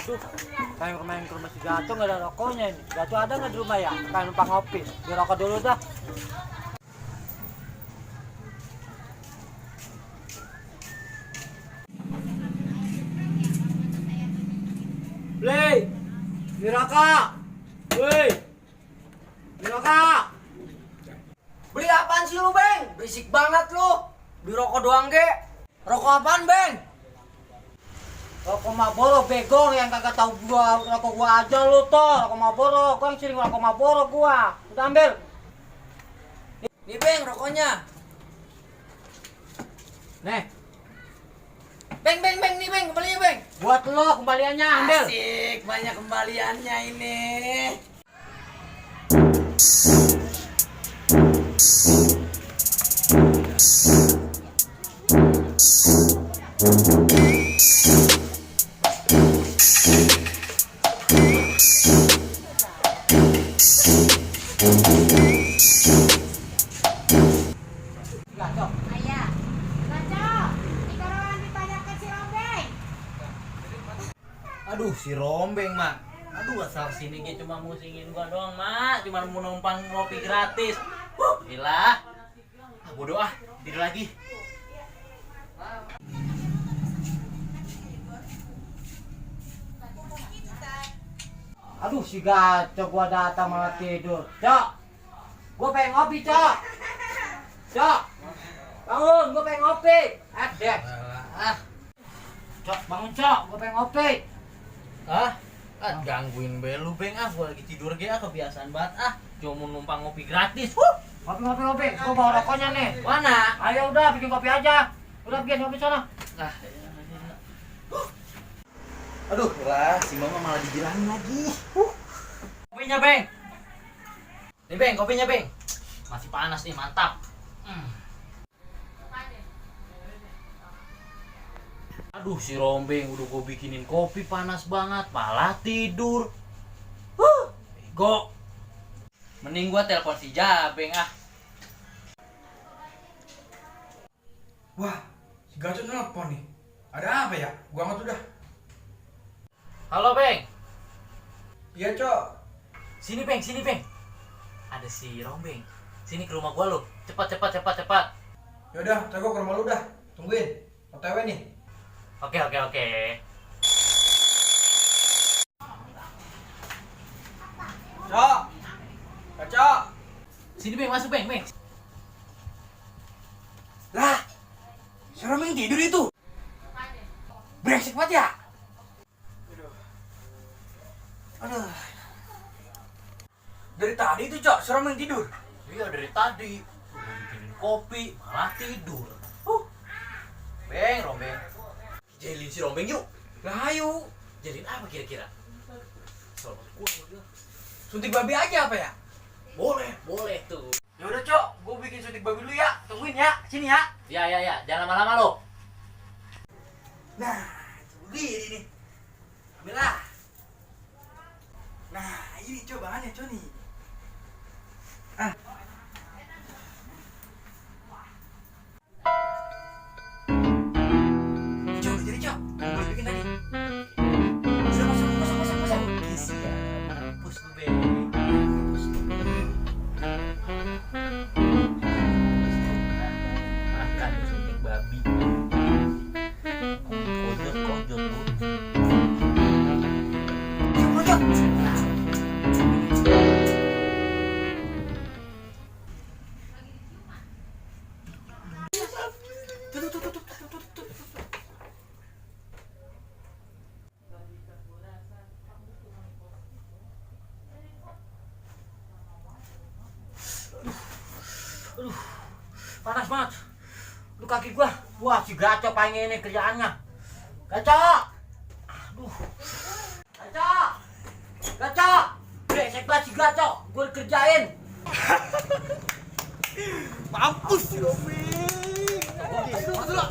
Duh, pengen main ke rumah si Gaco nggak ada rokoknya ini. Gaco ada nggak di rumah ya? Pengen numpang ngopi. Di rokok dulu dah. Play, di rokok. Woi, di rokok. Beli apaan sih lu, Beng? Berisik banget lu. Beli rokok doang, ge. Rokok apaan, Beng? Rokok Marlboro bego yang kagak tahu gua rokok gua aja lu toh. Rokok Marlboro, gua yang sering rokok Marlboro gua. Udah ambil. Nih, Beng, rokoknya. Nih, Beng, nih, Beng, kembalinya, Beng. buat lo kembaliannya ambil. Asik, banyak kembaliannya ini. Gaco. Ayah, Gaco, dikorowan ditanyakan si Rombeng. Aduh, si Rombeng, Mak. Aduh, asal sini ge cuma musingin gua doang, Mak. Cuma mau numpang ngopi gratis. Gila. Ah, bodoh ah, tidur lagi. Aduh si Gaco gua datang malah tidur. Cok, gua pengen ngopi cok. Cok, bangun, gua pengen ngopi. Dek. Cok, bangun cok, gua pengen ngopi. Gangguin be lu, Beng. Ah, gua lagi tidur ge, kebiasaan banget. Ah, cuma mau numpang ngopi gratis. Ngopi. Gua bawa rokoknya nih. Mana? Ayo udah bikin kopi aja. Udah bikin kopi sana. Ah, aduh, lah, si Mama malah dibilangin lagi. Kopinya, Beng. Nih, Beng, kopinya, Beng. Masih panas nih, mantap. Aduh, si Rombeng udah gue bikinin kopi panas banget, malah tidur. Bego. Mending gua telepon si Jabeng ah. Wah, si Gaco nelpon nih. Ada apa ya? Gua angkat udah. Halo, Beng. Iya, Cok. Sini, Beng. Ada si Rombeng. Sini ke rumah gua lo. Cepat. Yaudah, ntar gua ke rumah lu dah. Tungguin. OTW nih. Oke. Cok. Gaco. Sini, Beng, masuk, Beng. Lah, si Rombeng tidur itu. Brengsek banget ya. Aduh. Dari tadi tuh, Cok, si Rombeng tidur. Iya, dari tadi udah bikinin kopi, malah tidur. Beng, Rombeng. Jailin si Rombeng yuk. Lah, ayo. Jailin apa kira-kira? Soal gua. Suntik babi aja apa ya? Boleh tuh. Ya udah, Cok. Gua bikin suntik babi dulu ya. Tungguin ya. Sini ya. Ya, jangan lama-lama lo. Nah, begini nih. Ambillah. Nah, ini Cok, bahannya, Cok nih. Ah. Cok, udah jadi, Cok. Boleh bikin tadi. Masuk. Kisi ya, mampus lu, Beng. Makan suntik babi. Kojot tuh. Cok. Tuh. Aduh, panas banget. Lu kaki gua. Wah, si Gaco pengen ini kerjaannya. Gaco. Aduh. Gaco. Brengsek banget si Gaco. Gua dikerjain. Mampus si Rombeng. Masuk.